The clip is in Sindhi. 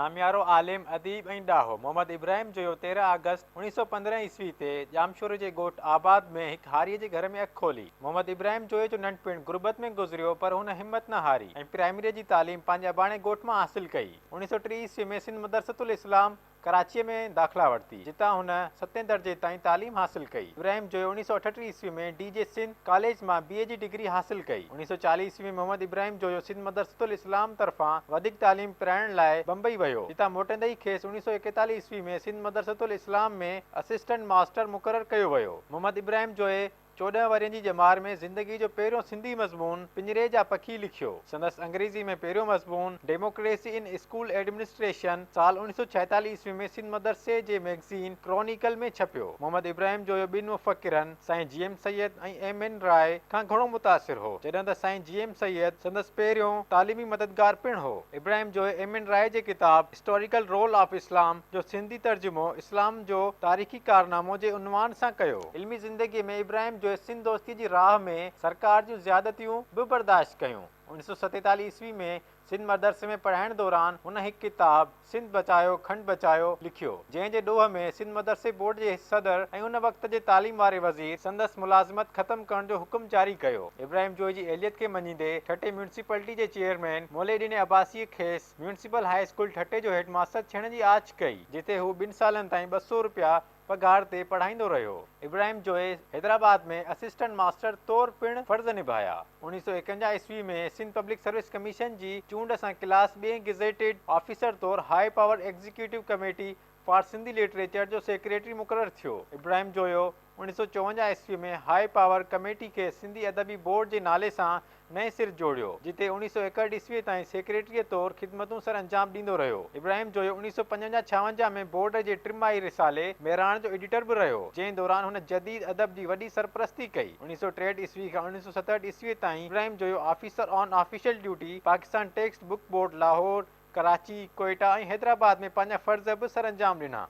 ناميارو عالم، اديب ۽ ڏاهو محمد ابراهيم جويو 13 آگسٽ 1915 عيسوي تي ڄامشوري جي ڳوٺ آباد ۾ هڪ هاريء جي گهر ۾ اک کولي. محمد ابراهيم جويي جو ننڍپڻ غربت ۾ گذريو پر هن همت نه هاري ۽ پرائمريء جي تعليم پنهنجي اباڻي ڳوٺ مان حاصل ڪئي. 1930 عيسوي ۾ سنڌ مدرسة الاسلام، ڪراچيء ۾ داخلا ورتي، جتان هن ستين درجي تائين تعليم حاصل ڪئي. ابراهيم جويو 1938 عيسوي ۾ ڊي جي سنڌ ڪاليج مان بي اي جي ڊگري حاصل ڪئي. 1940 عيسوي ۾ محمد ابراهيم جويو سنڌ مدرسة الاسلام طرفان وڌيڪ تعليم پرائڻ لاء بمبئي ويو، جتان موٽندي ئي کيس 1941 عيسوي ۾ سنڌ مدرسة الاسلام ۾ اسسٽنٽ ماستر مقرر ڪيو ويو. محمد ابراهيم جويي 14 ورهين جي ڄمار ۾ زندگيء جو پهريون سنڌي مضمون پڃري جا پکي لکيو. سندس انگريزيء ۾ پهريون مضمون ڊيموڪريسي ان اسڪول ايڊمنسٽريشن سال 1946 عيسوي ۾ سنڌ مدرسي جي مئگزين ڪرونيڪل ۾ ڇپيو. محمد ابراهيم جويو ٻن مفڪرن سائين جي ايم سيد ۽ ايم اين راء کان گهڻو متاثر هو، جڏهن ته سائين جي ايم سيد سندس پهريون تعليمي مددگار پڻ هو. ابراهيم جويو ايم اين راء جي ڪتاب هسٽاريڪل رول آف اسلام جو سنڌي ترجمو اسلام جو تاريخي ڪارنامو جي عنوان سان ڪيو. علمي زندگيء ۾ ابراهيم جويي سنڌ دوستيء جي راهه ۾ سرڪار جون زيادتيون به برداشت ڪيون. 1947 عيسوي ۾ سنڌ مدرسي ۾ پڙهائڻ دوران هن هڪ ڪتاب سنڌ بچايو کنڊ بچايو لکيو، جنهن جي ڏوهه ۾ سنڌ مدرسي بورڊ جي صدر ۽ ان وقت جي تعليم واري وزير سندس ملازمت ختم ڪرڻ جو حڪم جاري ڪيو. ابراهيم جويي جي اهليت کي مڃيندي ٺٽي ميونسپلٽي جي چيئرمين مولي ڏني عباسيء کيس ميونسپل هاء اسڪول ٺٽي جو هيڊ ماستر ٿيڻ جي آڇ ڪئي، جتي هو ٻن سالن تائين 200 روپيا پگهار تي پڙهائيندو رهيو. ابراهيم جويي حيدرآباد ۾ اسسٽنٽ ماستر طور پڻ فرض نڀايا. 1951 عيسوي ۾ سنڌ پبلڪ سروس ڪميشن جي چونڊ سان ڪلاس ٻئين گزيٽيڊ آفيسر طور high power executive committee for Sindhi literature جو سيڪريٽري مقرر ٿيو. ابراهيم جويو 1954 عيسوي ۾ هاء پاور ڪميٽي کي سنڌي ادبي بورڊ جي نالي سان نئين سر جوڙيو، جتي 1961 عيسوي تائين سيڪريٽريء طور خدمتون سر انجام ڏيندو رهيو. ابراهيم جويو 1955 56 ۾ بورڊ جي ٽماهي رسالي مهراڻ جو ايڊيٽر به رهيو، جنهن دوران هن جديد ادب جي وڏي سرپرستي ڪئي. 1963 عيسوي کان 1967 عيسوي تائين Ibrahim Joyo officer on official duty Pakistan text book board Lahore, Karachi, Quetta ۽ Hyderabad ۾ پنهنجا فرض به سرانجام ڏنا.